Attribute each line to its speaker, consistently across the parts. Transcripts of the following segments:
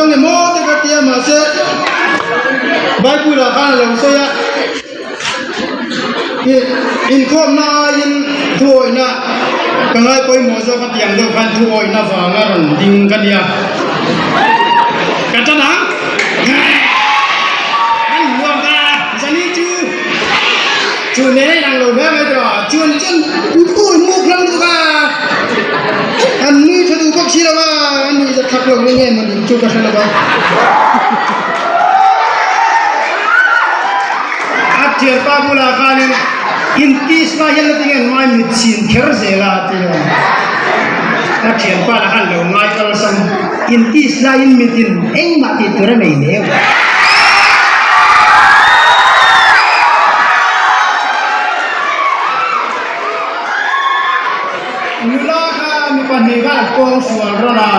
Speaker 1: ang emaw te ka tia mahse Bible ah khan a lo sawi a ih inkhawmna aiin thuawihna ka ngai pawimawh zawk a tiang deuh khan thuawihna vanga rawn ding ka nia ka tan ang an nuam ka zani chu chu nen a inang lo hle mai tawh a chuan chuan ui muk hlawm lutuk a an nui tha duh bawk si lo a an nuih zat thak lo nge nge mawni chu ka hre lo va a thianpa bulah khanin intis lai hian nge ngai mit chhin kher zel a ti a a thianpa lah khan lo ngai kalsan intis laiin mitin engmah tih tur a nei leu. Nula kha mi pahnih kha an pawng sual rawlh a,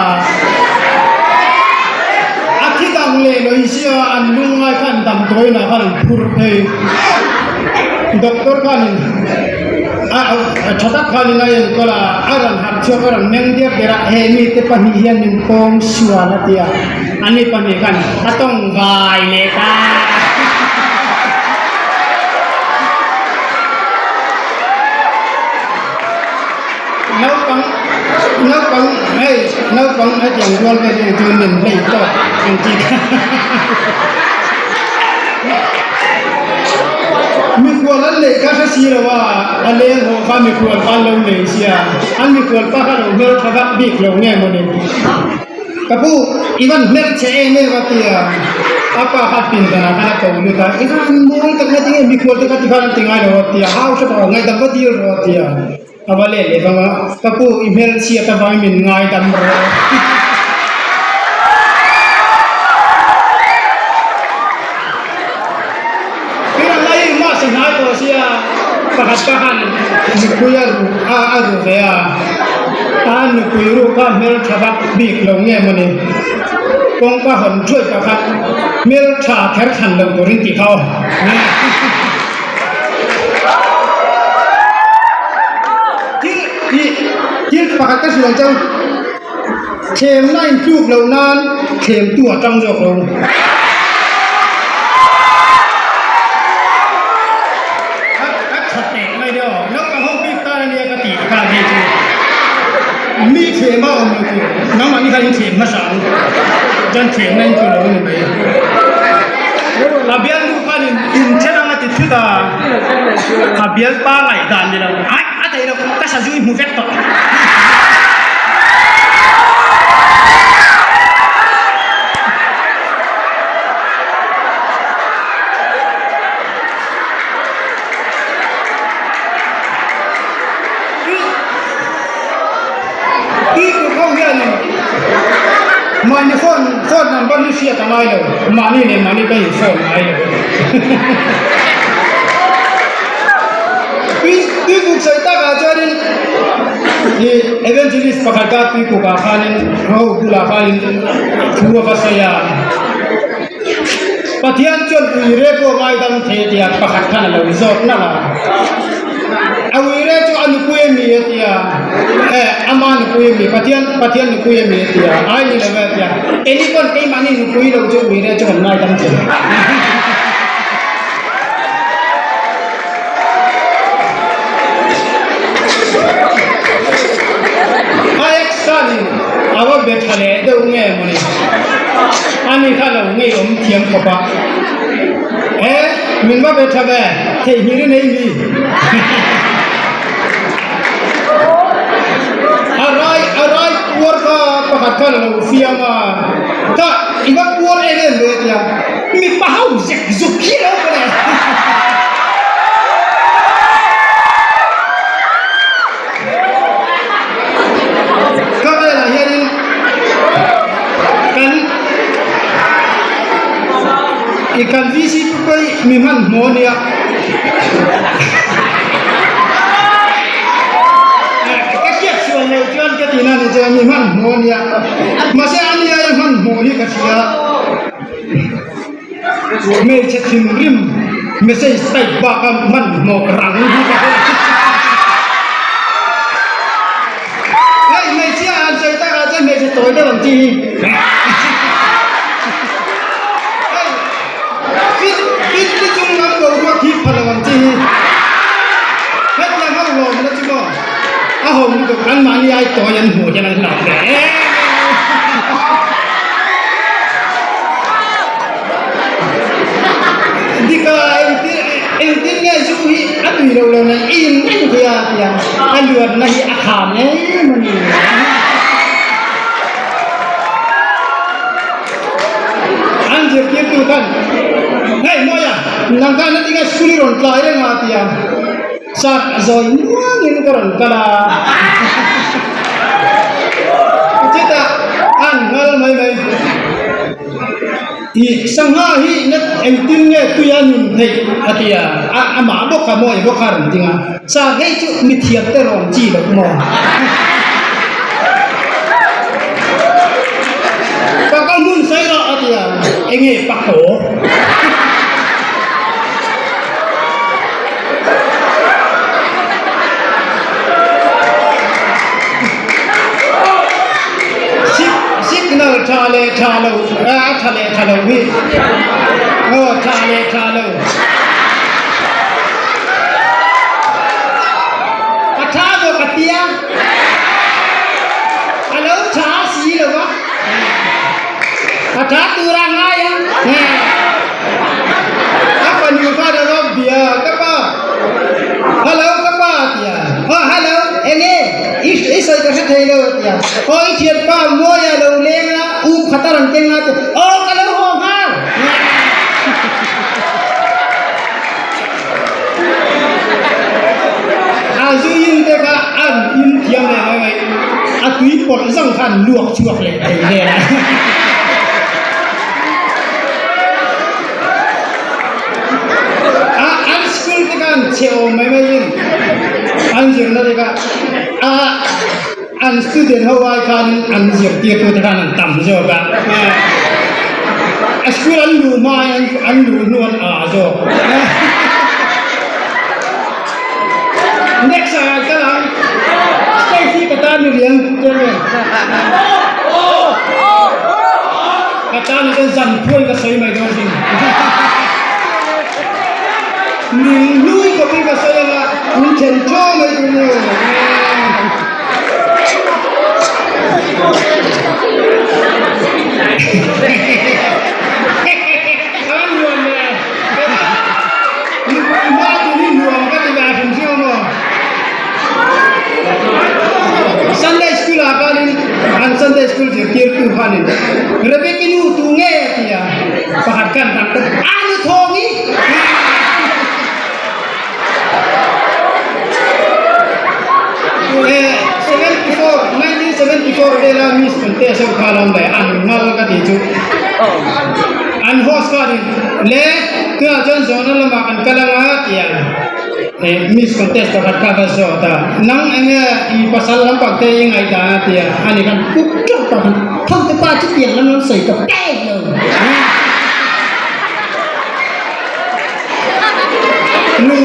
Speaker 1: a thi dang leh lo sia an lungngai khan damdawiinah khan an phur phei. Doctor khanin a tha tak khanin a enkawl a, a rawn harh chhuak a rawn meng diak der a, he mite pahnih hian min pawng sual a ti a, ani pahnih khan a tawng vai leh ta. Naupang naupang hei naupang hetiang rual vel hi chu min hlei tawk ang chi kha mikhual an neih kha hre si lo a a leng haw kha mikhual kha an lo nei sia an mikhual pa kha lo hmel tha vak bik lo nge mawni. Ka pu, i van hmerh che em em a tia a pa kha pindanah khan a ko lut a, i van mawi tak na tinge mikhual te kha ti khan an ti ngai lo a tia, hau hre bawk a, ngaihdam va dil rawh a tia, a va let leh vang a, ka pu i hmelchhiat avangin min ngaidam rawh. Tunah lai hi mask a hnai tawh sia pakhat pa khan nupui a ru a a ru ve a a nupui ru kha hmeltha vak bik lo nge mawni kawngka hawn thuai pakhat hmeltha kher thlan lo turin tih kha aw. Thil ih thil pakhat ka hrilh ang cheu thlemna intluk loh nan thlemtu a tang zawk lo. A tha teh mai deuh aw naupang ho bik tan ania ka tih kha hei chu mi thlem a awm lo tur nangmah ni khan in thlem hmasa ang chuan thlemna in tlu lo a ni mai a bialnu khan in inthen anga ti thut a a bialpa ngaihdan ni lo a a theih loh ka sazu i hmu vek tawh. Tui kut ho hianin mahni phone phone number hi hriat a ngai lo, mahni leh mahni ka in phone ngai lo. Tui tui kut sawi takah chuanin ih evangelist pakhat kha tui kukah khanin ho bulah khanin thu a va sawi a. Pathian chuan uire pawh ngaidam thei a tia pakhat khan a lo zawt nalh a. A uire chu a nupui a mi a tia, eh ama nupui a mi, Pathian Pathian nupui a mi a tia, ai ni lo e a tia. Eni pawn keimahni nupui lo chu uire chu kan ngaidam thei. A ex khanin a va be tha leh deuh nge mawni? Ani kha lo ngeiawm thiam khawp a. E, min va be tha ve, theihnghilh i nei mi? A rai a rai puar kha pakhat khan a lo fiam a, Ka, i va puar em em ve tia, mipa ho zek zuk hi lo mawle. Ka velah hianin kan i kan VC pu pawh hi mi hmanhmawh a nia. Ka hriat sual loh chuan ka tihna ni chuan mi hmanhmawh a nia. Mahse a nia i hmanhmawh hi ka hria. Hmeichhe thinrim message type bak a hmanhmawh rang hi ka hre. Hei hmeichhia an sawi takah chuan hmeichhe tawi deuh ang chi hi. tawi an hmuh hian an hlauh hle em em a. Dika engtin engtin nge zu hi a tui lo lo nei i in reng thei a tia a luatna hi a kham em a ni. An zirtirtu khan, Hei Mawia, nang khan a tinga school i rawn tlai reng a tia sap zawi muangin ka rawn kal a. Chutah an ngal mai mai. I sangha hi na engtin nge tui a nun theih a ti a, a amah bawk a mawi bawk a rawn ding a, sa hei chu mithiam te rawn chi loh maw? Pakal hmun sawi rawh a ti a, enge pakhaw? Signal tha leh tha lo a tha leh tha lo hi aw tha leh tha lo a tha maw ka tia a lo tha si lo va a tha tura ngai a a fanu kha a lo bia ka pa hello ka pa a tia aw hello enge i i sawi ka hre thei lo a tia aw i thianpa mawi a lo leng a u khat a rawn keng a tia aw ka lo haw nghal a zu in te kha an in thiam leh mai mai a tui pawlh zawng kha an luak chhuak leh thei vel a. A an school te khan chhe awm mai mai in an zirna te kha a an student ho ai khanin an zirtirtu te khan an tam zawk a a school an luh hma in an luh hnu an a zawk next ah an kal ang stage hi ka tan ni riang chairman Ka tan ah chuan zan phuan ka sawi mai dawn sin. Min hlui khawpin ka sawi anga min then thaw mai tur ni. A nuam e. Nupui hma tur hi nuam ka ti ve a hrim hrim a maw. Sunday school ah khanin an Sunday school zirtirtu khanin Rebecca nu tu nge a ti a, pakhat khan dang ta a nu thawng i eh 74 1974 vela Miss contest ho kha lam leh an ngal ka ti chu an host khanin le tunah chuan zawhna lamah kan kal anga ti a. Miss contest pakhat kha ka zawt a, nang enge i pasal lampang te i ngaihdan a tia, ani khan kut teuh tak in Thangte pa chu pian lam lam sawi ka pek lo. Nu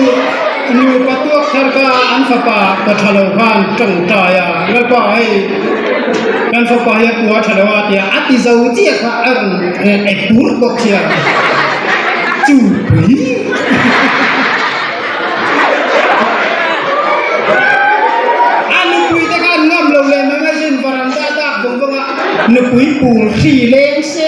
Speaker 1: nu patuak thar kha an fapa ka tha lo khan tawngtai a, Lalpa hei kan fapa hi a kua tha lo a tia, a ti zo chiah kha a rawn epur bawk sia. Chu pui. A nupui te khan ngam lo leh mai mai sin varanda dak vawng vawng a nupui pul hri leng se.